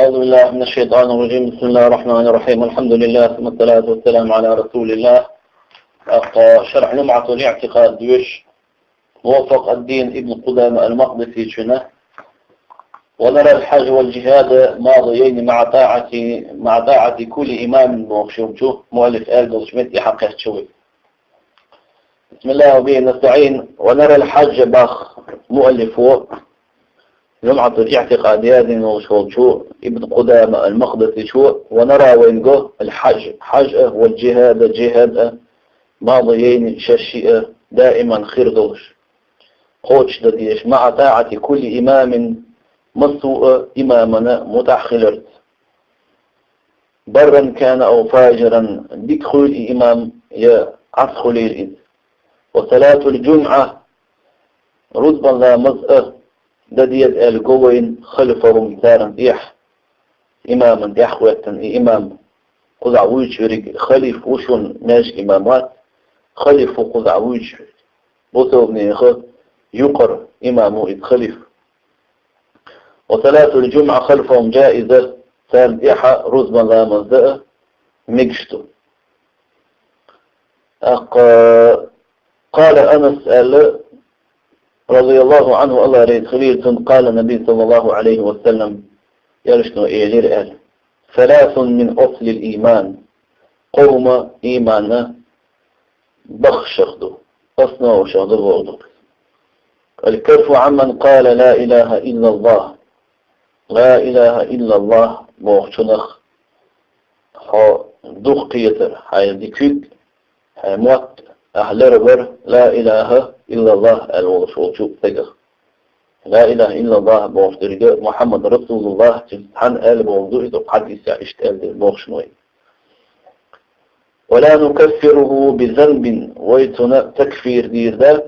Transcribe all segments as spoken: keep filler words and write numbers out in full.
أعوذ بالله من الشيطان الرجيم. بسم الله الرحمن الرحيم. الحمد لله، ثم الصلاة والسلام على رسول الله. ТӀаккха шархь Лумъатул-Иътикъад доьшуш Муваффакъ ад-Дин ибн Къудама ал-Макъдисичуна: «ونرى الحج والجهاد ماضيين مع طاعة، مع طاعة كل إمام», бохуш йолчу муаллиф аьлла долчу метте хьакхаьчча вай. بسم الله وبه نستعين. «ونرى الحج», бах муаллифо, Лумъатул-Иътикъад яздина волуш волчу Ибн Къудама ал-Макъдисичо, «ونرى», вайна го, «الحج», хьаж а, «والجهاد», джихад а, «ماضيين», шаьш шиъ а, даиман хир долуш, кхочушдан дезаш, «مع طاعة كل إمام», массо а имамана мутӀахь хиларца. «برا كان أو فاجرا», дика хуьлийла и имам, я Ӏаса хуьлийла иза. «وصلاة الجمعة», рузбан ламаз а дан деза аьлла го вайна, «خلفهم», царна тӀехь, имаман тӀехь хӀоьттина и имам. Кхузахь вуьйцуш верг халифа ву шуна, маьждиг имам вац, халифа ву кхузахь вуьйцуш верг. Бусалбанех юкъара имам ву иза халифа. «وصلاة الجمعة خلفهم جائزة», царна тӀехь рузбан ламаз дан а мегаш ду. ТӀаккха, قال أنس, аьлла, رضي الله عنه, АллахӀ реза хуьлийла цунна, قال النبي صلى الله عليه وسلم, элчано элира аьлла: «ثلاث من أصل الإيمان», кхо хӀума иманан баххьашах ду, основашах ду боху. «الكف عمن قال لا إله إلا الله». «لا إله إلا الله» бохучунах хьо дукха кхетар, хьайн дика куьг, хьайн мотт, ахь ларвар «لا إله إلا الله» аьлла волуш волчу стагах. «لا إله إلا الله» бохуш дерг «محمد رسول الله», цуьнца цхьаьна аьлла бохург ду, иза хьадисехь иштта аьлла дерг бохуш вай. «ولا نكفره بذنب», вай цунна такфир дийр дац,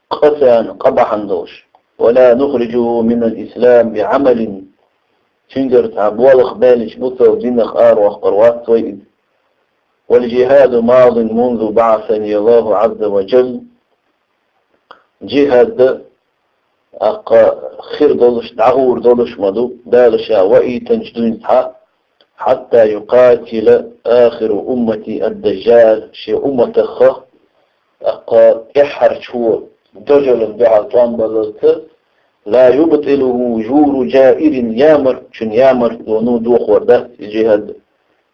къа царна къа бахьана долуш. «ولا نخرجه من الإسلام بعمل», цуьнгара цхьа болх баьллича бусалба динах араваккхар вац вай иза. «والجهاد ماض منذ بعثني الله عز وجل». Джихад а, тӀаккха, хир долуш, дӀагӀур долуш ма ду, Дала ша ваийтинчу дуьйна цхьа, «حتى يقاتل آخر أمتي الدجال», шен умматах, тӀаккха, тӀаьххьарчо дажалан дуьхьал тӀом баллалца, «لا يبطله جور جائر», ямартло, цуьнан ямартло дохор дац и джихад,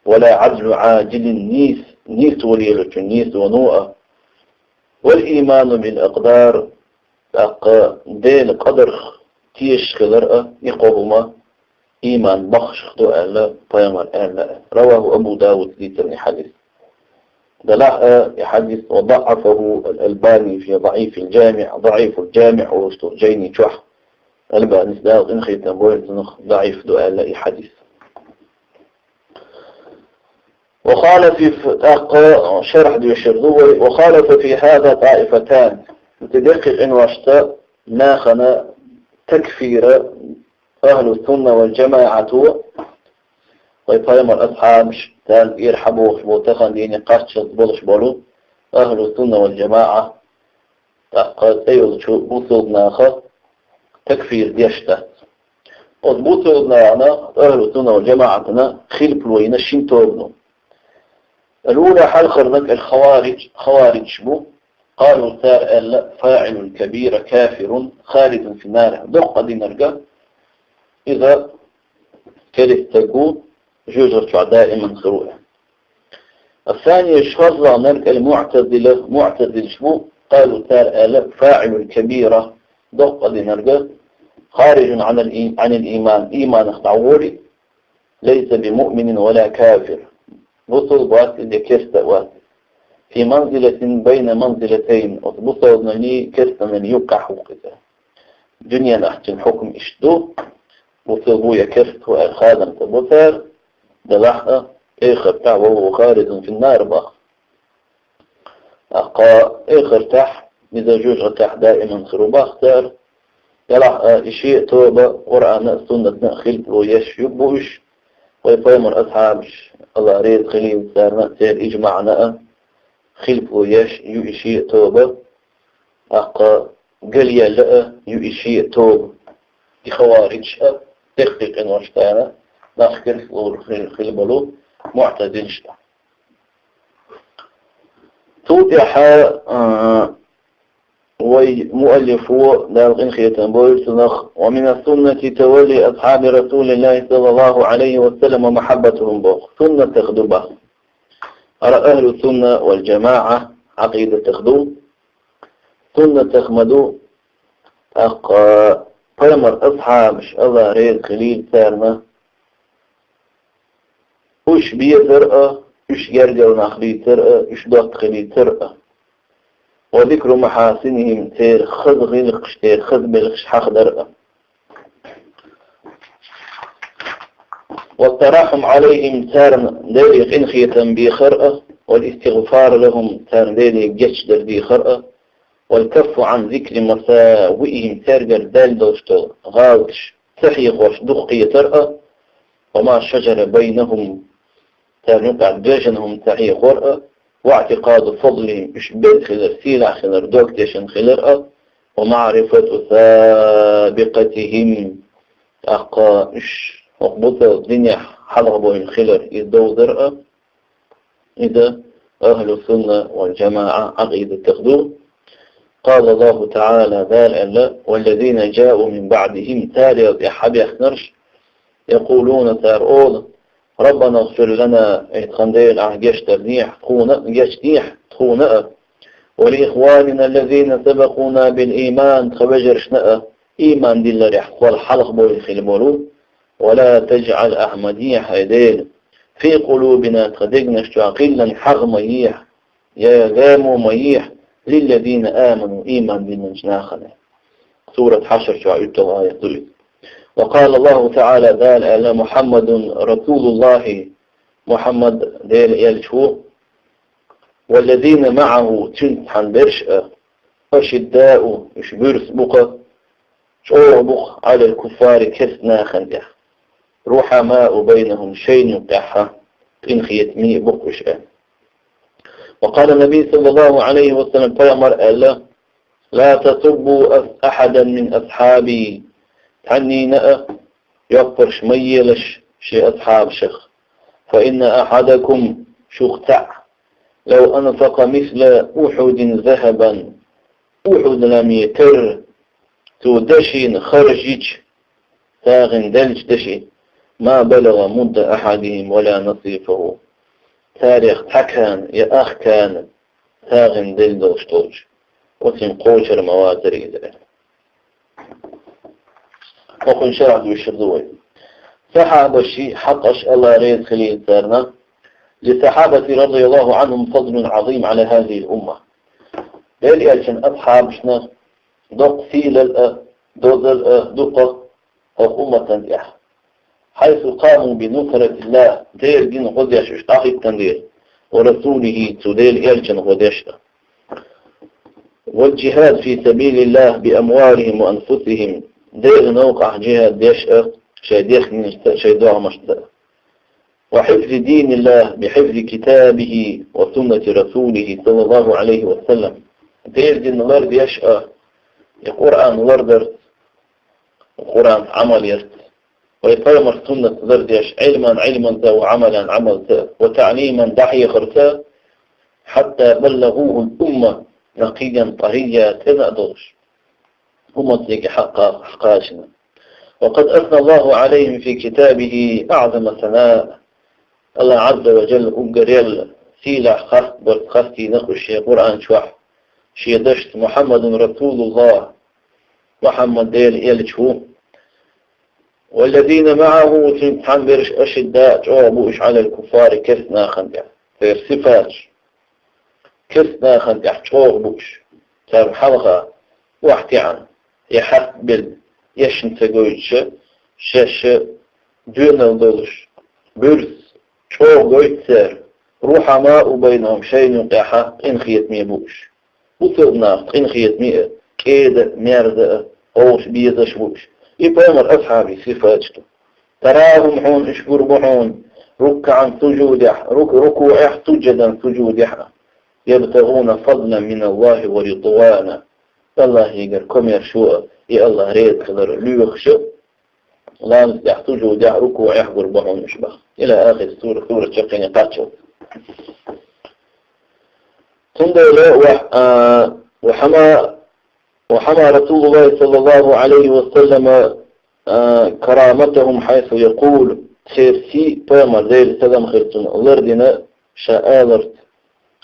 «ولا عدل عادل», нийса, нийсо лелочун нийсо а. «والإيمان بالأقدار», тӀаккха Делан къадарх тешаш хилар а, и кхо хӀума иманан баххьашах ду аьлла, пайхамар аьлла. رواه أبو داود, дийцина и хьадис. Делахь а и хьадис, «وضعفه الألباني في ضعيف الجامع», ضعيف الجامع олуш долу жайни чохь Албанис, Дала къинхетам бойла цунах, даӀиф ду аьлла и хьадис. «وخالف», тӀаккха шархь доьшур ду вай, «وخالف في هذا طائفتان». Цу деккхий къиношца нахана такфира ахӀлу сунна вал жамаӀато, вай пайхамар асхьабаш, царна тӀера хьабохуш болу, тахана дийне кхаччалц болуш болу ахӀлу сунна вал жамаӀа, тӀаккха цӀе йолчу бусалба наха такфир деш дац. Оцу бусалба нахана, ахӀлу сунна вал жамаӀатана хилпало йина шина тобано. Ал-ула, хьалхарниг, ал-хаваридж, хавариджаш бу. Къалу, цара аьлла: «فاعل الكبيرة كافر خالد في النار». Доккха динарг, иза керста стаг ву, жоьжахати чохь даиман хир ву. Ас-сания, шолгӀаниг, ал-муӀтазила, муӀтазилаш бу. Къалу, цара аьлла: «فاعل الكبيرة», доккха динарг, «خارج عن الإي-، عن الإيمان», ийманах дӀагӀори, «ليس بمؤمن ولا كافر». Бусалба вац иза, керста а вац. «في منزلة بين منزلتين», оцу бусалбанан, керстанан юккъехь ву иза. Дуьненахь цуьнан хьукам иштта ду, бусалба ву я керста ву аьлла хадам ца бо цара, делахь а, эхартахь, «وهو خالد في النار», бах. ТӀаккха эхартахь, иза жоьжахатехь даиман хир ву бах цара, делахь а, и шиъ а тоба Къуръанна а, суннатна а хилпало еш ю бу уьш, вай пайхамар асхьабаш, АллахӀ реза хилийла царна а, церан ижмаӀна а, хилпало еш ю и шиъ а тоба, тӀаккха галъяьлла а ю и шиъ а тоба. И хавариджаш а, дехкъий къинош тӀера, нах керста лур хил-, хилбалу муӀтазилаш. Цул тӀехьа, а, вай муаллифо, Дала къинхетам бойла цунах, ومن السنة تولي أصحاب رسول الله صلى الله عليه وسلم ومحبتهم боху. Суннатах ду боху. Ара ахӀлу сунна вал джамаӀа Ӏакъидатах ду. Суннатах ма ду, тӀаккха пайхамар асхьабаш, АллахӀ реза хилийла царна, уьш безар а, уьш гергара нах дийцар а, уьш доттагӀий дийцар а. وذكر محاسنهم, церан хаза гӀиллакхаш, церан хаза белхаш хьахадар а. والترحم عليهم, царна Деле къинхетам бехар а, والاستغفار لهم, царна Деле гечдар дехар а, والكف عن ذكر مساوئهم, цаьргара даьлла долуш долу гӀалаташ ца хьехош дукха кхетар а, وما شجر بينهم, царна юкъахь доьжна хӀума ца хьехор а, واعتقاد فضلهم, уьш белла хилар, сийлахь хилар, дог тешна хилар а, ومعرفة سابقتهم, тӀаккха уьш хӀокху буцал динехь хьалха бойна хилар, иза довзар а, иза ахӀлу сунна вал джамаӀа Ӏакъидатах ду. قال الله تعالى, Дала аьлла: والذين جاءوا من بعدهم, царел тӀаьхьа баьхнарш, يقولون, цара олу: ربنا اغفر لنا, ай тхан Дела, ахь гечдар дехьа тхуна а, гечдехьа тхуна а, ولإخواننا الذين سبقونا بالإيمان, тхан вежаршна а, ийман дилларехь кхол хьалха бойла хила болу, ولا تجعل, ахь ма дехьа, ай Дела, في قلوبنا, тхан дегнаш чохь гӀиллан хьагӀ ма ехьа, я гамо ма ехьа, للذين آمنوا, ийман диллинчу нахана. Сурат Хьашр чохь уьтталгӀа аят ду иза. وقال الله تعالى, Дала аьлла: محمد رسول الله, Мухьаммад Делан элча ву, والذين معه, цуьнца цхьаьна берш а, أشداء, уьш буьрса бу-кха, чӀогӀа бу-кха, على الكفار, керста нахана тӀехь, رحماء بينهم, шайна юкъехь къинхетаме бу-кха уьш, аьлла. وقال النبي صلى الله عليه وسلم, пайхамар аьлла: لا تسبوا أحدا من أصحابي, цхьаннена а йоккхарш ма елаш шен асхьабашах. فإن أحدكم, шух цхьаъ, لو أنفق مثل أحد ذهبا, Ухьуд ламе терра цо дашийна харж йича, сагӀина деллачу даши, ما بلغ مد أحدهم ولا نصيفه, царех цхьа кана я ах кана сагӀина делла долуш долчу, оцуьнан кхочур ма вацара иза. ХӀокхуьнан шархь дуьйцур ду вай. Сахьабаши хьакъаш, АллахӀ реза хилийла царна, للصحابة رضي الله عنهم فضل عظيم على هذه الأمة. Делан элчан асхьабашна доккха сийлалла а, дозалла а ду-кха хӀокху умматана тӀехь. حيث قاموا بنصرة الله, Делан дин гӀо деш уьш дӀахӀиттина дела, ورسوله, цу Делан элчан гӀо деш а. والجهاد في سبيل الله بأموالهم وأنفسهم, Делан новкъахь джихӀад деш а, шайн дехнашца а, шайн догӀмашца а. وحفظ دين الله بحفظ كتابه وسنة رسوله صلى الله عليه وسلم. Делан дин лардеш а, и Къуръан лардарца, Къуръанца Ӏамал ярца, вай пайхамар суннат лардеш, علما علما, وعملا عملا, وتعليما, дӀахьехарца, حتى بلغوه الأمة نقيا طريا, цӀена а долуш, умматеге хьакха кхачийна. وقد أثنى الله عليهم في كتابه أعظم ثناء. АллахӀ Ӏазза ва Джалла уггар ял сийлахь хастбарца хастийна-кх уьш шен Къуръан чохь, шен дашца: محمد رسول الله, Мухьаммад Делан элча ву. والذين معه, цуьнца цхьаьна берш, أشداء, чӀогӀа бу уьш, على الكفار, керста нахана тӀехь. Церан сифаташ: керста нахана тӀехь чӀогӀа бу уьш, царна хьалха охьатаьӀна, я хьаст белла, эшна ца гойтуш, шаьш доьналла долуш, буьрса, чӀогӀа гойту цара, رحماء بينهم, шайна юкъехь къинхетаме бу уьш. Бусалба нахаца къинхетаме а, кӀеда а, мерза а, вовшах безаш а бу уьш. И пайхамар асхьабийн сифаташ ду. تراهم, хьуна уьш гур бу хьуна, ركعا, сужудехь, рук-, рукуӀехь, سجدا, сужудехь а, يبتغون فضلا من الله ورضوانا, АллахӀегара комаьршо а, и АллахӀ реза хилар а лоьхуш а, ламаз тӀехь, сужудехь, рукуӀехь гур ба хьуна уьш бах. Ила ахир сура, сура чаккхене кхаччалц. Цундела ва, а, ва хьама، ва хьама Расулуллахи саллаллаху Ӏалайхи ва саллама, а, караматахум хьайсу якъул, церан сий пайхамар Делан салам хир цунна лардина ша аларт: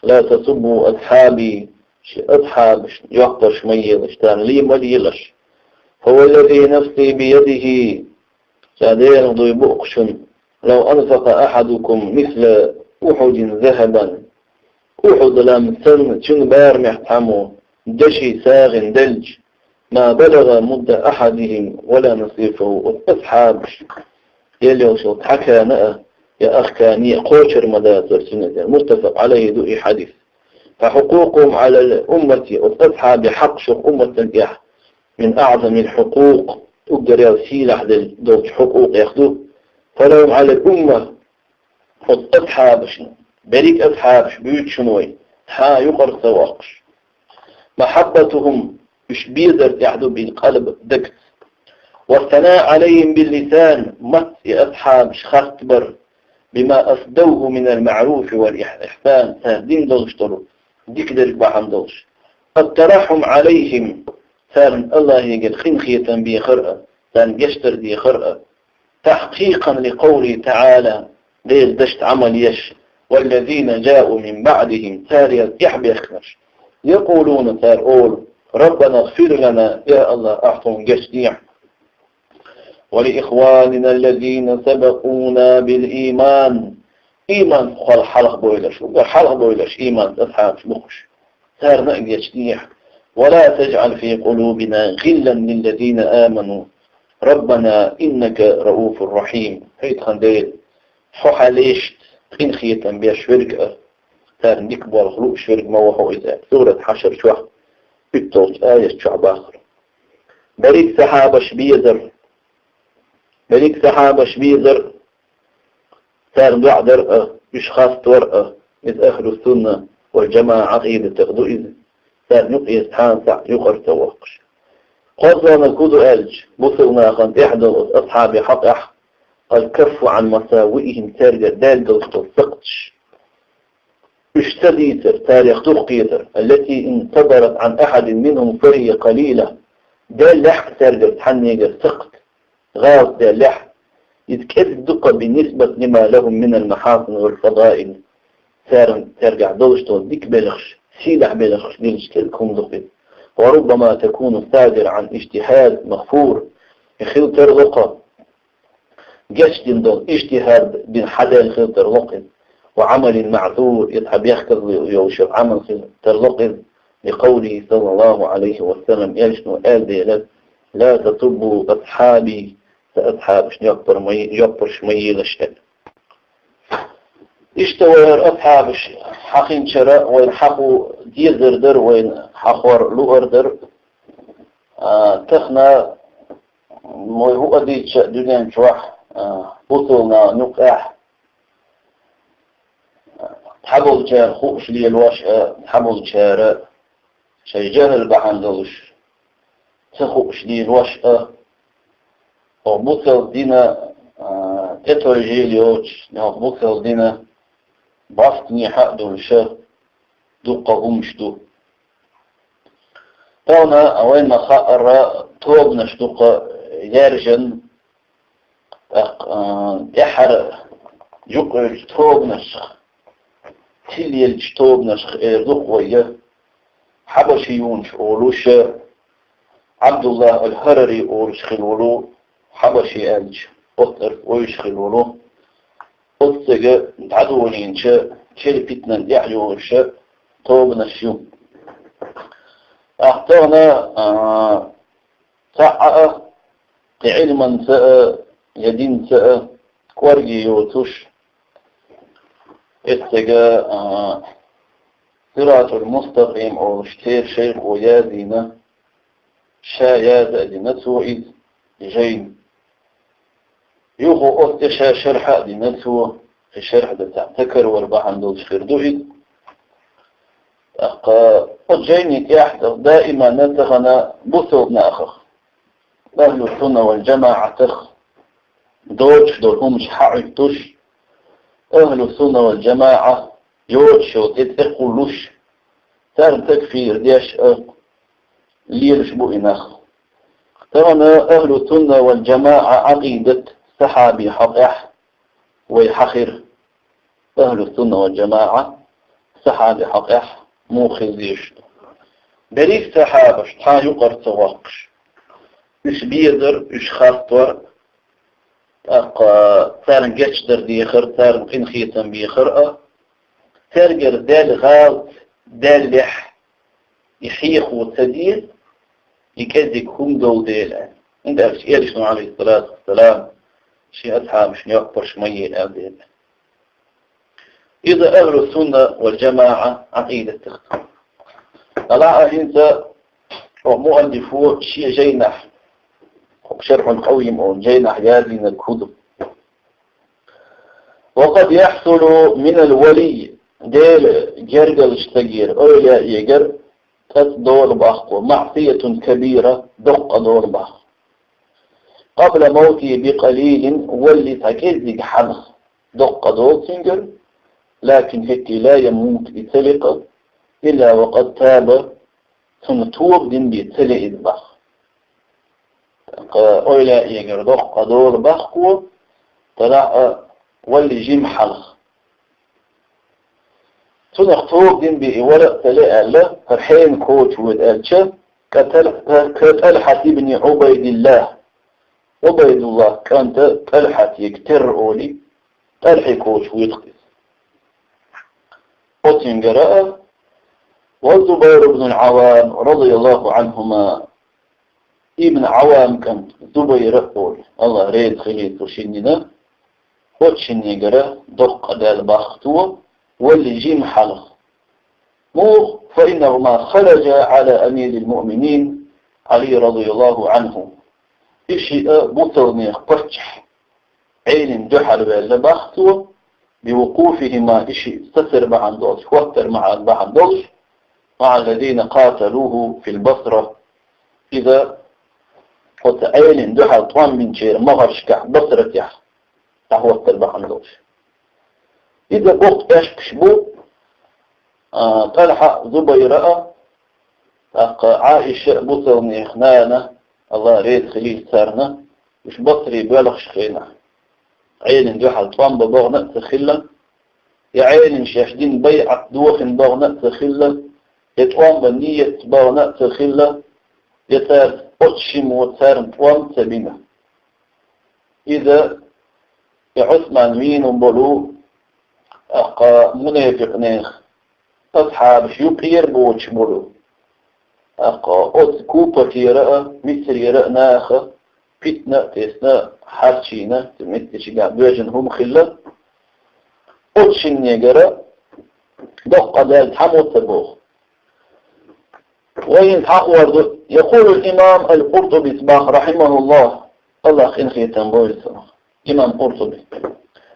«Ла тасуббу асхьаби», ши асхьабаш йоккхарш ма елаш, царна лий ма лелаш. «Фа валлази нафси биядихи», ша Делах дуй буъ-кх шуна, «лав анфака ахьадукум мисла Ухьудин захабан», Ухьуд лам санна цуьнан барамехь цхьаммо деши сагӀина делча, «ма балагӀа мудда ахьадихим ва ла насифаху», оцу асхьабаш елла йолчул цхьа кана а, я ах кане а кхочур ма дацара цуьнан. Муттафакъ Ӏалайхи ду и хьадис. «Фа хьукъукухум Ӏалал уммати», оцу асхьабийн хьакъ шух умматана тӀехь, «мин аӀзамил хьукъукъ», уггаре а сийлахь дел-, долчу хьукъукъех ду. «Фа лавм Ӏалал умма», оцу асхьабашна, берриг а асхьабаш буьйцу шуна вай, цхьа а юкъара ца воккхуш. «Махьаббатухум», уьш безар тӀехь ду, «бил къалб», дагца. «Ва сана Ӏалайхим бил лисан», маттаца и асхьабаш хастабар, «бима асдавху минал маӀруфи вал ихь-, ихьсан», цара дина долуш долу дика дерг бахьана долуш. «Ат-тараххьум Ӏалайхим», царна Аллахьигара къинхетам бехар а, царна гечдар дехар а. «Тахькъикъан ли къавлихи таӀала», Делан дашца Ӏамал еш, «валлазина жаъу мин баӀдихим», царел тӀаьхьабехкинарш. «Якъулуна», цара олу: «Раббана гӀфир лана», я Аллахь, ахь тхуна гечдехьа. «Ва ли ихванина аллазина сабакъуна бил ийман», ийман хьалха бойла шу, хьалха бойла шу ийман асхьабаш бу уьш. Царна а гечдехьа. «Ва ла таджӀал фи къулубина гӀиллан лиллазина аману, Раббана иннака рауфур рахьим». ХӀай тхан Дела, хьо хьан лешца къинхетам беш верг а, царна дика болх лууш верг ма ву хьо иза. Сурат Хьашр чохь, уьтталгӀачу аят чохь бахара. Берриг сахьабаш безар. Берриг сахьабаш безар. Царна доӀа дар а, уьш хастор а, иза ахьлу сунна вал джамаӀа Ӏакъидатах ду иза, царна юкъе цхьана схьа юкъара ца воккхуш. КхозлагӀниг хӀун ду аьлча, бусалба нахана тӀехь долу оцу асхьабийн хьакъехь, аль-каффу Ӏан масавиихим, цаьргара даьлла долуш долу сакхташ. Уьш ца дийцар, царех дукха кхетар, аллати ин садарат Ӏан ахьадин минхум фахӀия къалила, даьллехь а цаьргара цхьаннегара сакхт, гӀалат даьллехь, иза кӀезиг ду-кх бинисбат лима лахум минал махьасин вал фадаил, церан, цаьргахь долуш долу дика белхаш, сийлахь белхаш дилча кӀезиг хӀума ду-кх иза. Ва руббама такуну садира Ӏан ижтихӀад магӀфур, и хила тарло-кх, гечдина долу ижтихӀад бина хьадаьлла хила тарло-кх иза, ва Ӏамалин маъзур, иза хьан бехказло йолуш йолу Ӏамал хила тарло-кх иза, ли къавлихи саллаллаху Ӏалайхи ва саллам, элчано аьлла дела: «Ла тасуббу асхьаби», сан асхьабашна йоккхар ма е-, йоккхарш ма елаш аьлла. Иштта вай хӀара асхьабаш хьахинчара вайна хьахо дезар дара, вайна хьахор луъар дара. А, тахана вай хӀуъа дийцча дуьнен чохь, а, бусалба нахана юкъахь, а, цхьаболчара хууш лелош а, цхьаболчара шайн жахӀал бахьана долуш ца хууш лелош а, оха бусалба дина, а, тӀетойжийла йоцуш, оха бусалба дина бӀостанехьа а долуш а, дуккха хӀумаш ду. Тахана вайна ма-хаъара, тобанаш дуккха яьржина, тӀаккха, а, тӀаьххьара юкъерчу тобанашха, тилеллачу тобанашха эр ду-кх вай, хьабашиюнаш олуш, Ӏабдуллах аль-ХӀарари олуш хилла волу, хьабаши аьлча, оццу тӀарф вевзаш хилла волу, оццуьнга дӀадолийначу, шеран питанан тӀехь йолуш тобанаш ю. ТӀаккха тахана, а, цхьаъ а, кхин Ӏилманца а, я динца а кӀорге йоцуш, эццега, а, Сиратул Мустакъим олуш церан шайхо язйина, ша яза а дина цо иза, жайна. Юха оцу тӀе ша шархь а дина цо, и шархь дан цхьаъ ца каравар бахьана долуш хир ду иза. ТӀаккха оцу жайни тӀехь даиман а тахана бусалба нахах, ахьлу сунна вал джамаӀатах, доцуш долу хӀумаш хьаӀуьттуш, ахӀлу сунна вал джамаӀа йоцуш йолу тӀе тӀекхуллуш, царна такфир деш а лелаш бу и нах. Тахана ахӀлу сунна вал джамаӀа Ӏакъидат сахьаби хьокъехь вай хьахира. АхӀлу сунна вал джамаӀа сахьаби хьокъехь муха хила дезаш ду? Берриг сахьабаш цхьа юкъара ца воккхуш, уьш безар, уьш хастор, тӀаккха царна гечдар дехар, царна къинхетам бехар а, цаьргара даьлла гӀалат даьллехь, и хьехо ца де, и кӀезиг хӀума долу дела. ХӀунда аьлча Элчано, Ӏалайхиссалату вассалам, шен асхьабашна йоккхуш ма е аьлла дела. Иза ахӀлу сунна вал джамаӀа Ӏакъидатах ду. Ала а хӀинца оха муаллифо шен жайнахь, хӀокху Шархьул Къавим олу жайнахь яздинарг хӀун ду? وقد يحصل من الولي, Делан гергарчу стагера, эвлаяэгара, тӀаца дола баккхо, معصية كبيرة, доккха дола баккхо. قبل موته بقليل, валле цхьа кӀеззиг хьалха доккха дола цуьнгара, لكن хӀетте لا يموت, и ца лекха, إلا وقد تاب, цунна тоба дина бен ца ле иза баккха. ТӀаккха эвлаяэгара доккха дола баккхо, тӀаккха а валле жима хьалха. Цунах тоба дина бен и вала а ца ле аьлла, хӀара хьенан коча воьду аьлча, ка Таль-, ка ТӀалхьат ибн Ӏубайдиллах, Ӏубайдуллах кӀанта ТӀалхьатега терра олий, ТӀалхье коча воьду иза. Оцуьнгара а, ва Зубайр ибн Ӏаввам, радияллаху Ӏанхума, Ибн Ӏаввам кӀант Зубайра а олу, АллахӀ реза хуьлийла цу шиннина, оцу шиннегара доккха даьлла бахто, валле жима хьалха. Муха, فإنهما خرجا على أمير المؤمنين علي رضي الله عنه. И шиъ а бусалнех паччахь Ӏелин дуьхьал ваьлла бахто, بوقوفهما, и шиъ сацар бахьана долуш, хӀоттар бахьана долуш, مع الذين قاتلوه في البصرة. Иза оцу Ӏелин дуьхьал тӀом бинчеран могӀаршкахь Басратехь дӀахӀоттар бахьана долуш. Иза боккха эшпаш бу, а, ТӀалхьа а, Зубайра а, тӀаккха Ӏаиша а, бусалнех нана, АллахӀ реза хуьлийла царна, уьш Басре боьлхуш хенахь, Ӏелин дуьхьал тӀом бан бахана а ца хилла, я Ӏелин шаьш дина байӀат дохийна бахана а ца хилла, я тӀом бан нийят бахана а ца хилла, я цара оцу шиммо царна тӀом ца бина. Иза и Ӏусман вийна болу, тӀаккха мунепикънех асхьабаш юкъера боцуш болу, тӀаккха оцу Купатера а, Мисрера а наха питна а тесна, хьарчийна, цу меттигашкахь боьжна хӀума хилла, оцу шиннегара доккха даьлла цхьаммо ца боху. Вайна хьахор ду, يقول الإمام القرطبي бах, رحمه الله, АллахӀ къинхетам бойла цунах, имам Къуртуби.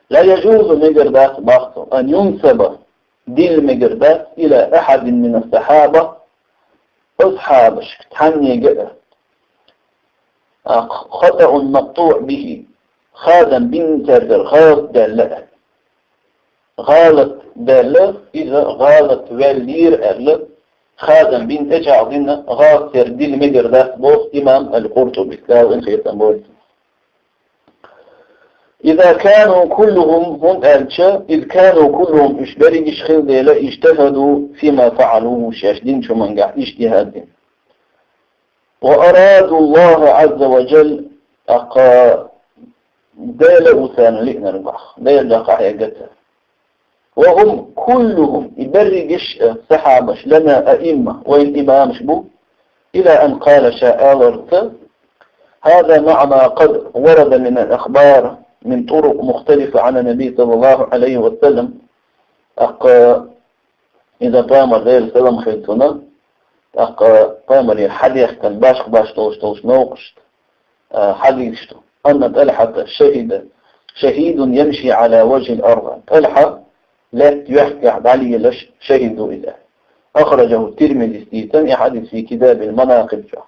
لا يجوز, мегар дац бах цо, أن ينسب, дилла мегар дац, إلى أحد من الصحابة, асхьабашка цхьаннега а, а, خطأ مقطوع به, хадам бина цаьргара гӀалат даьлла а. ГӀалат даьлла, иза гӀалат ваьллера аьлла, хадам бина тӀечӀагӀдина гӀалат церан дилла мегар дац боху имам ал-Къуртуби, Дала къинхетам бойла. إذا كانوا كلهم, хӀунда аьлча, إذ كانوا كلهم, уьш берригаш хилла дела, اجتهدوا فيما فعلوه, шаьш динчу хӀумангахь иштихӀад дина. وأرادوا الله عز وجل, тӀаккха Дела ву царна лиънарг бах, Дела даккха хьегна цара. وهم كلهم, и берригаш а сахьабаш, لنا أئمة, вайн имамаш бу, إلى أن قال, ша аларца, هذا مع ما قد ورد من الأخبار من طرق مختلفة عن النبي صلى الله عليه وسلم. ТӀаккха иза пайхамар, Делан салам хилла цунна, тӀаккха пайхамаре хьадехкина башха-башха долуш долуш новкъашца, а, хьадисаш ду. أن طلحة شهد، شهيد يمشي على وجه الأرض. ТӀалхьа лаьтта юьхкехь дӀалелаш шахӀид ву иза. أخرجه الترمذي, дийцина и хьадис في كتاب المناقب чохь.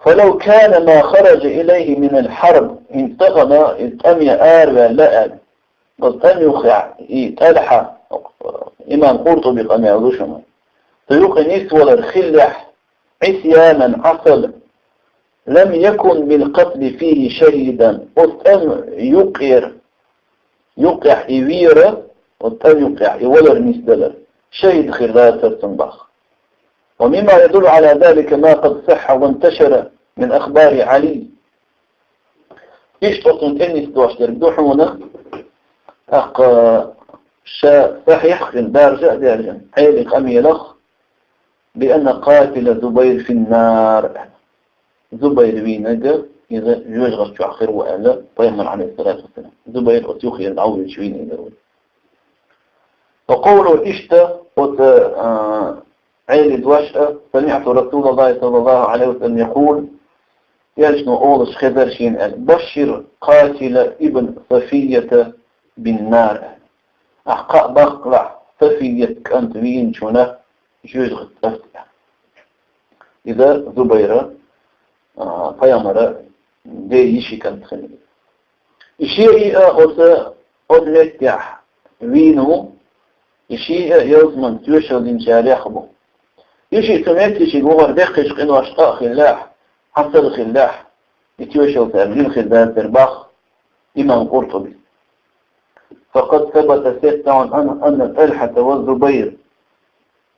فلو كان ما خرج إليه من الحرب, хӀинца тахана и тӀаме араваьлла аьлла, оцу тӀаман юкъахь и ТӀалхьа, имам Къуртуби къамел ду шуна, цу юкъе нисвалар хиллехь, عصيانا, Ӏасал, لم يكن بالقتل فيه شهيدا, оцу тӀаман юкъера, юкъехь и вера, оцу тӀаман юкъехь и валар нисдалар, шахӀид хир дацара цунна боху. ومما يدل على ذلك ما قد صح وانتشر من أخبار علي. Иштта оцунна тӀе нисдеш дерг ду хьуна, тӀаккха ша сахьихь а хилла, даржа а даьржина, Ӏелин къамелах, بأن قاتل زبير في النار. Зубайр вийнарг иза жоьжахати чохь хир ву аьлла, пайхамар, Ӏалайхиссалату вассалам. Зубайр оцу юххера дӀавоьдуш вийнарг ву. وقوله, иштта оцу, а, Ӏелин дош а, سمعت رسول الله صلى الله عليه وسلم يقول, элчано олуш хезара шена аьлла, بشر قاتل ابن صفية بالنار. Ахь кхаъ баккхалахь Сафият кӀант вийначунна жоьжахати цӀарца. Иза Зубайра, а, пайхамара ден йишин кӀант хилла. И шиъ а оцу, оцу меттехь вийна ву, и шиъ а ялсаманин тоьшалла динчарех а бу. И шиъ цу меттигашка вахар деккхийчу къиношна къа а хиллехь, Ӏасал а хиллехь, и тоьшалла цара дина хир дацара боху имам Къуртубис. فقد ثبت, сеттахь, أن طلحة والزبير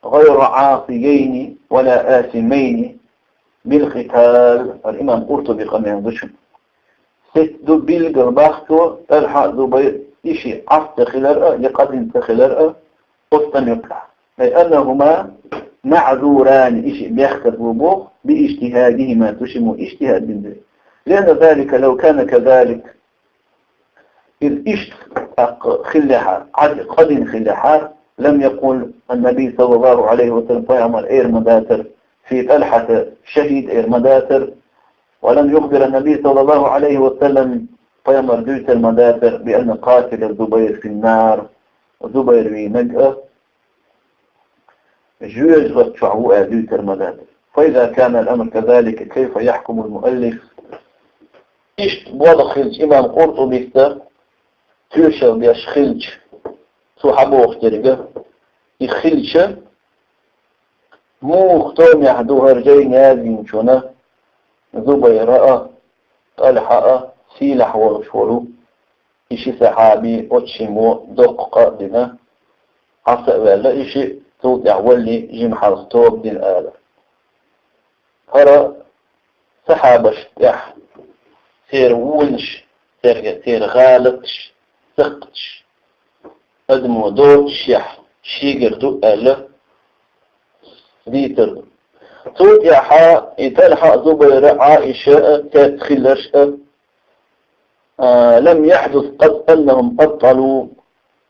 غير عاصيين ولا آثمين بالقتال. ХӀара имам Къуртуби къамел ду шуна. Сетта ду билггал боху цо, ТӀалхьа а, Зубайр а, и шиъ Ӏаса ца хилар а, я къа дина ца хилар а, оцу тӀаман юкъахь. أي أنهما معذوران, и шиъ бехказло бу, باجتهادهما, цу шиммо иджтихӀад дина дела. لأن ذلك لو كان كذلك, иза иштта тӀаккха хиллехьара, Ӏад-, къа дина хиллехьара, لم يقل النبي صلى الله عليه وسلم, пайхамар эр ма дацара, في طلحة شهيد эр ма дацара, ولم يخبر النبي صلى الله عليه وسلم, пайхамар дуьйцур ма дацара, بأن قاتل الزبير في النار, Зубайр вийнарг а жоьжахати чохь ву аьлла дуьйцур ма дацара. فإذا كان الأمر كذلك, كيف يحكم المؤلف؟ Иштта болх хилча, имам Къуртубис тоьшалла деш хилча, цо хьан боху дерг а, и хилча, муха томехь ду хӀара жайна яздинчунна Зубайра а, ТӀалхьа а сийлахь волуш волу и ши сахьаби оцу шиммо доккха къа а дина, Ӏаса а ваьлла и шиъ, цул тӀаьхьа валли жима хьалха тоба дина ала. ХӀара сахьабашна тӀехь церан вонаш, церан, церан гӀалаташ, сакхташ адамо доццушехь шегара ду аьлла дийцар ду. Цул тӀаьхьа и ТӀалхьа а, Зубайр а, Ӏаиша а, цаьрца хилларш а, а, لم يحدث قط أنهم أبطلوا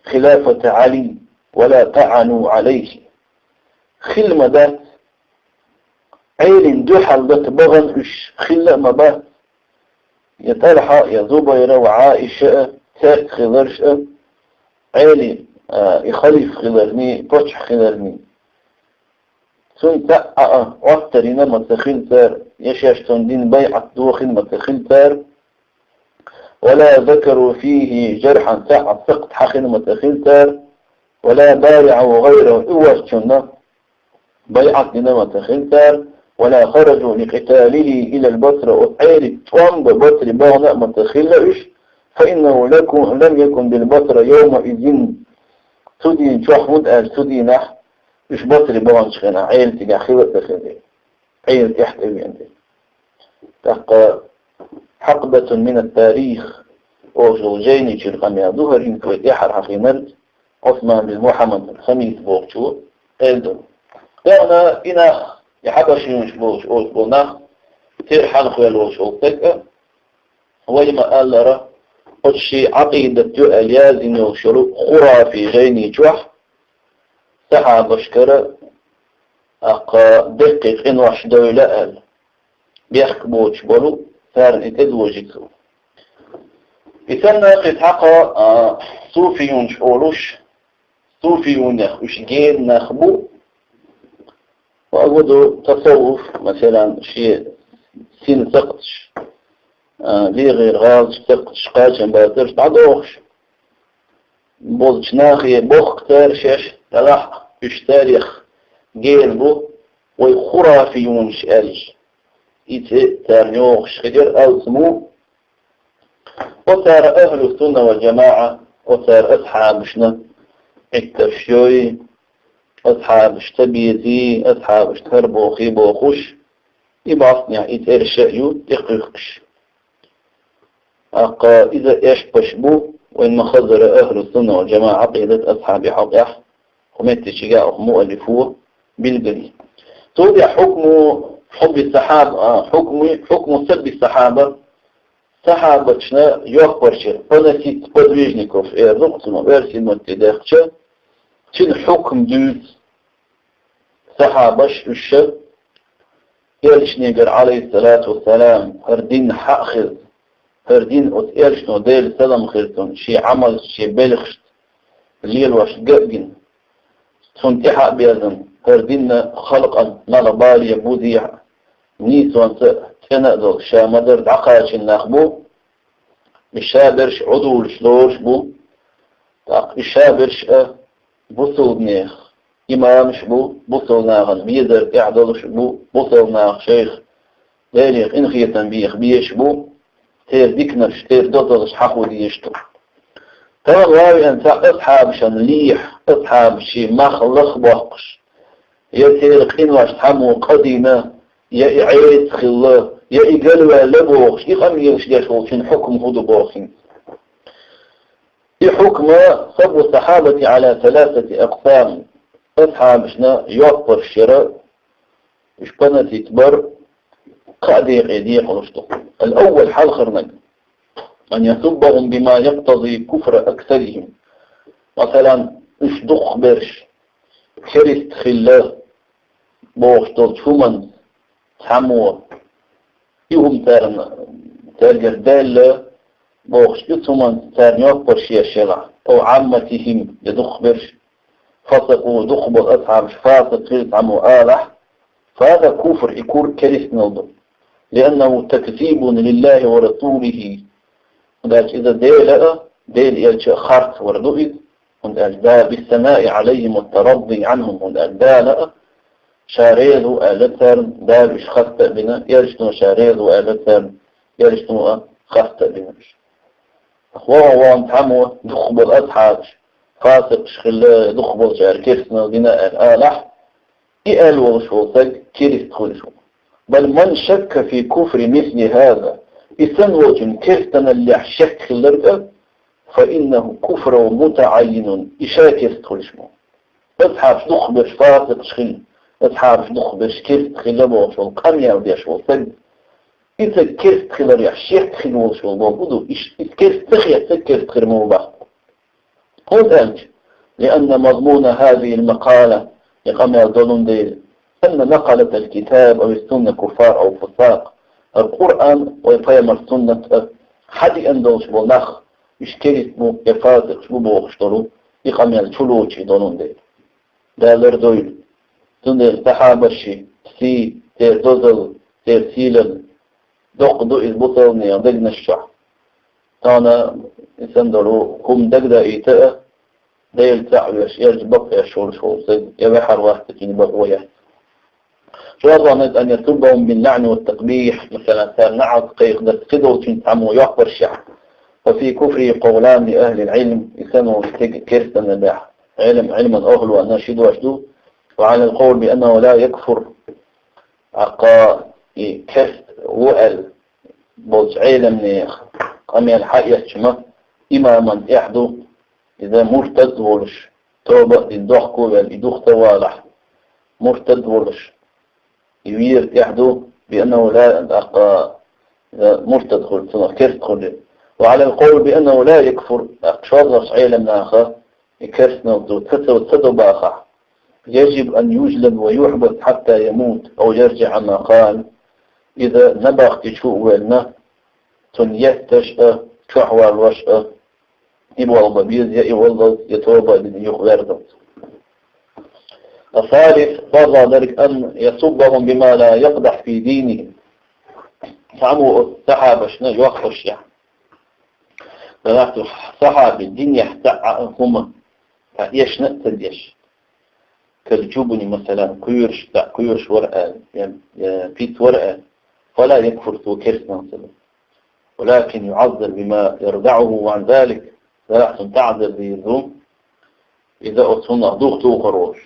خلافة علي ولا طعنوا عليه. Хилла ма дац, Ӏелина дуьхьал дата бахана уьш хилла а ма бац, я ТӀалхьа а, я Зубайр а, ва Ӏаиша а, цаьрца хилларш а, Ӏели, а, и халифа хиларний, паччахь хиларний. Цунна цхьа а Ӏоттар йина ма ца хилла цара, я шаьш цунна дина байӀат дохийна ма ца хилла цара, ولا ذكروا فيه جرحا, цхьа а сакхт хьахийна ма ца хилла цара, ولا بايعوا غيره, и воцчунна байӀат дина ма ца хилла цара, ولا خرجوا لقتاله إلى البصرة, оцу Ӏелица тӀом бан Басре бахана а ма ца хилла уьш, فإنه لكم, لم يكن بالبصرة يومئذ, цу дийнахь чохь, хӀунда аьлча цу дийнахь уьш Басре баханчу хенахь Ӏела цигахь хилла а ца хилла, Ӏела тӀаьхьа тӀевеана. ТӀаккха حقبة من التاريخ олуш долу жайни чуьра къамел ду хӀара, хӀинца вай тӀаьххьара хьахийнарг, Ӏусман бин Мухьаммад Хамис бохучо эр ду. Тахана и нах, и хьабашиюнаш болуш, олуш болу нах, церан хьалха ваьлла волуш волу стаг а, вай ма-аллара, оцу шен Ӏакъидат ю аьлла яздина йолуш йолу хурафи жайни чохь, сахьабашкара, тӀаккха, деккхий къинош девлла аьлла, бехк боцуш болу, царна и тӀедожийта. И санна кхин цхьа кхо, а, суфиюнаш олуш, суфиюнех уьш гена нах бу, ва агу ду тасаввуф, масалан, шен сина сакхташ, а, легӀийра гӀалаташ, сакхташ, кхачам бацараш дӀадохуш болчу нахе бохку цара шаьш, делахь а уьш царех гена бу, вай хурафиюнаш аьлча. И цӀе царна йогӀуш хилира алсам ву. Оцара ахӀлу сунна вал жамаӀа, оцара асхьабашна Ӏиттарш йой, асхьабаш ца безий, асхьабашна хӀара бохий бохуш, и бӀаьстенехь и цӀераш а ю тӀекхуьйхкаш. ТӀаккха иза эшпаш бу, вайн ма-хаззара ахӀлу сунна вал жамаӀа Ӏакъидат асхьабий хьокъехь, кху меттигашкахь а оху муаллифо билгали. Цул тӀаьхьа хьукму хьубби сахьаба, а, хьукму, хьукму сабби сахьаба, сахьабашна йоккхуш яр, поносить сподвижников эр ду-кх цунах, оьрсийн маттахь даьккхича, цуьнан хьукам дуьйцу сахьабаш уьш а, элчанегара, Ӏалайхиссалату вассалам, хӀара дин хьа а хезна, хӀара дин оцу элчано, Делан салам хир цунна, шен Ӏамалшца, шен белхашца лелош ган а гина, цунна тӀаьхьа а безна, хӀара дин халкъан малхбале, бузехьа, нийсонца а, цӀена а долуш, ша ма-дарра дӀакхачийна нах бу, и ша берш Ӏодулуш лоруш а бу, тӀаккха и ша берш а бусалба нехан имамаш а бу, бусалба нахана везар тӀехь долуш а бу, бусалба наха шайх Деле къинхетам беха безаш а бу, церан диканаш, церан дозаллаш хьахо дезаш ду. Тахана ван веана цхьа асхьабашна лехьа, асхьабашийн мах лахбоккхуш, я церан къинош цхьаммо къа дина, я и Ӏеса хилла, я и галваьлла бохуш, и къамелаш деш волчун хьукам хӀун ду боху хӀинца. И хьукма: саббу сахьабати Ӏала саласати акъсам. Асхьабашна йоккхуш яр, уьш поносить бар кхаа декъе декъалуш ду. Ал-аввал, хьалхарниг: ан ясуббахум бима якътази куфра аксарихим. Масалан, уьш дукхахберш керист хилла бохуш долчу хӀуманца цхьаммо, и хӀума царна, цаьргара даьлла бохуш, и хӀуманца царна йоккхуш еш елахь, ав Ӏамматихим, я дукхахберш, фасакъу, дукхахболу асхьабаш фасакъ хилла цхьаммо алахь, фа хаза куфр, и кур керистанал ду. Лианнаху такзибун лиллахи ва расулихи. ХӀунда аьлча иза Дела а, Делан элча а харц вар ду иза. ХӀунда аьлча Дала, биссанаи Ӏалайхим ва тарадди Ӏанхум. ХӀунда аьлча Дала а ша реза ву аьлла царна, Дала уьш хаста а бина, элчано ша реза ву аьлла царна, элчано а хаста а бина уьш. Ваха ван цхьаммо дукхахболу асхьабаш фасикъаш хилла, дукхахболчара керстанал дина аьлла алахь, и аьлла волуш волу стаг керист хуьлуш ву. Бал ман шакка фи куфри мисли хаза, и санна волчун керстаналлехь шек хилларг а, фа иннаху куфрун мутаӀаййинун, и ша керст хуьлуш ву. Асхьабаш дукхахберш фасикъаш хилла, асхьабаш дукхахберш керст хилла бохуш волу къамел деш волу стаг, и стаг керст хиларехь шек хила волуш волу бохург ду, и ш-, и керст ца хетта стаг керст хир ма ву боху. ХӀунда аьлча, لأن مضمون هذه المقالة, и къамел долун дела, أن نقلة الكتاب أو السنة كفار أو فساق. ХӀара Къуръан вай Пайхамар суннат а хьадеана долуш болу нах, уьш керист бу я фасикъаш бу бохуш долу, и къамел чулоций долун дела. Дала лардойла. Цундела сахьабаши сий, церан дозалла, церан сийлалла доккха ду иза бусалбанийн дегнаш чохь. Тахана и санна долу хӀума дагадаийта а, Дела цхьаъ веш, эрча бакъ еш волуш волу стаг, я ваьхьар вац, цуьнан бакъо яц. ШолгӀаниг: ан ясуббахум бил лаӀни ва такъбихь, масала, царна наӀалт кхайкхадар, кхидолчуьнца цхьаммо йоккхуш яхь. Ва фи куфрихи къавлани ли ахӀлил Ӏилм, и санна волу стеган керстаналлехь Ӏилм, Ӏилман охӀлонна ши дош ду. Ва Ӏалал къавли би аннаху ла якфур. ТӀаккха и керст ву аьлла болчу Ӏеламнехан къамел хьаэцча ма, имаман тӀехь ду, иза муртад а волуш, тоба а дина, дохко а ваьлла, и духу ца валахь, муртад а волуш, и вер тӀехь ду, би аннаху ла, тӀаккха иза муртад хуьлу, цунах керст хуьлу. Ва Ӏалал къавли би аннаху ла якфур, тӀаккха шолгӀачу Ӏеламнаха и керстаналла ду ца, ца, ца до бахахь. Яжиб ан южлад ва юхьбас хьатта ямут, ав ярджиӀа амма къал. Иза набахти чу а воьллина, цунна етташ а, чохь валош а, и болх бан беза, я и валлалц, я тоба а дина, юха верзалц. Ас-салис, шолгӀа дерг: ан ясуббахум бима ла якъдахь фи динихим. цхьаммо оцу сахьабашна йоккхуш яхь. Делахь цу сахьаби динехь цхьа а хӀума, цхьа эшна а ца деш. Кал-жубни, масалан, кхоьруш, цхьа кхоьруш вара аьлла, я, я пиц вара аьлла, фала якфур, цо керстанал ца до. Валакин юӀаззар бима ярдагӀуху ан залик, делахь цунна таӀзар дийр ду, иза оцу хӀуманах дух тухур волуш.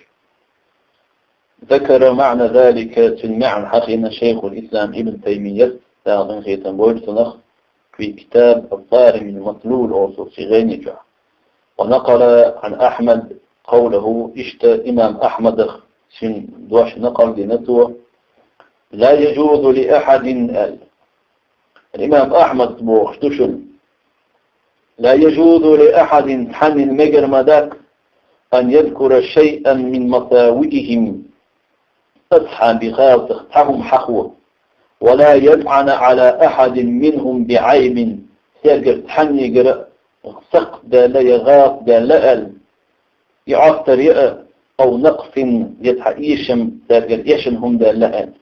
Закара маӀна залика, цуьнан маьӀна хьахийна Шайхул-Ислам Ибн Таймият, Дала къинхетам бойла цунах, фи китаб ас-Саримил Маслул олучу шен гӀенин чохь. Ва накъала ан Ахьмад къавлаху, иштта имам Ахьмадах шен дош накъал дина цо, ла яжузу ли ахьадин аьлла. Имам Ахьмад бохуш ду шуна: «Ла яжузу ли ахьадин», цхьаннина мегар ма дац, «ан язкура шайъан мин масавиихим», асхьабий халатах цхьа хӀума хьахо, «ва ла ятӀана Ӏала ахьадин минхум биӀайбин», цаьргара цхьаннегара сакхт даьлла я гӀалат даьлла аьлла, и Ӏоттар яа, «ав накъсин», я цхьа эшам, цаьргара эшна хӀума даьлла аьлла.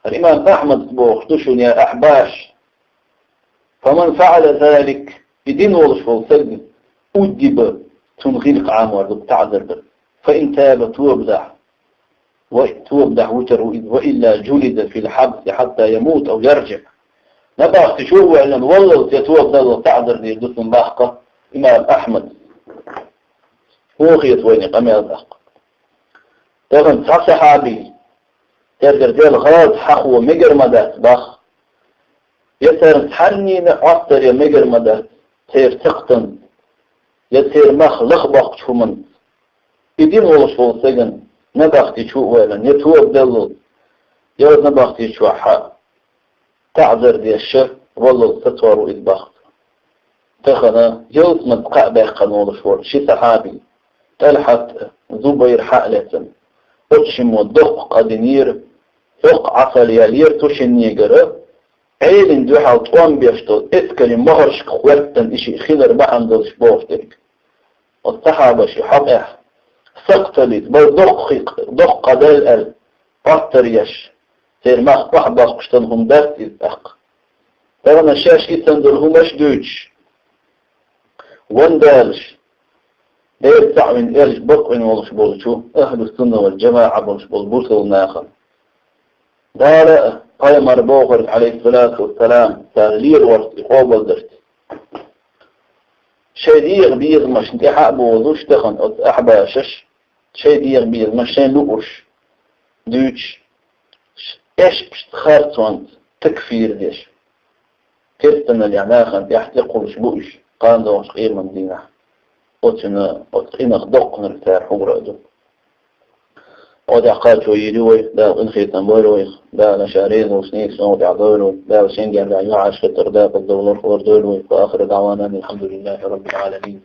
ХӀара имам Ахьмад бохуш ду шуна, я ахьбаш, «фаман фаӀала залик», и дина волуш волу стаг, «уддиба», цунна гӀиллакх Ӏамор ду, таӀзар дар. «Фа ин таба», тоба дахь, ва тоба дахь вуьтур ву иза, «ва илла жулида фил хьабси хьатта ямута ав яржиъ». Набахти чу а ваьллина, валлалц я тоба даллалц таӀзар дийр ду цунна, боху имам Ахьмад. ХӀун хета вайна къамел даккха? Тахана цхьа сахьабий, цаьргара даьлла гӀалат хьахо мегар ма дац, боху. Я царна цхьаннена Ӏоттар яа мегар ма дац, церан сакхтанца, я церан мах лахбоккхучу хӀуманца. И дина волуш волу стагана набахти чу а ваьллина, я тоба даллалц, я оцу набахти чохь а таӀзар деш, валлалц сацор ву иза, боху. Тахана ялсаманца кхаъ баьккхина волуш волу ши сахьабий, ТӀалхьат а, Зубайр хьа а лаьцна, оцу шиммо доккха къа динера, доккха Ӏасал яьллера цу шиннегара, Ӏелин дуьхьал тӀом беш долу эскарийн могӀаршка хӀоьттина и шиъ хилар бахьана долуш бохуш дерг. Оцу сахьабаша хьокъехь, сакхталлица, бала доккха, доккха къа даьлла аьлла, Ӏоттар еш, церан мах охьабоккхуш долу хӀума дац иза тӀаккха. Тахана шаьш и санна долу хӀумаш а дуьйцуш, вандалаш, Делаца цхьаъ вина, элча бакъвина волуш болчу, ахьлу-сунна вал-жамаӀа болуш болу бусалба нахана, Дала а, пайхамар бохург, Ӏалайхиссалату вассалам, цара лелорца и къобалдарца, шайн дегӀан безамашна тӀаьхьа а бозуш, тахана оцу ахьбашаш, шайн дегӀан безамаш шайна луурш дуьйцуш, эшпашца, харцонца такфир деш, керстаналлехь нахана тӀехь тӀекхуллуш бу уьш, кхана догӀучу къеман дийнахь. Оцуьнан, оцу къинах доккханарг цара хьугара а ду. Оцу тӀехь кхачо йийр ю вай, Дала къинхетам бойла вайх, Дала ша реза волуш нийса чӀогӀа тӀехь дойла вай, Дала шен гергахь юьхьӀаьржа хетар дакъа довлар хӀора дойла вай. Ва ахиру даӀвана анил хьамдулиллахӀи раббил Ӏаламин.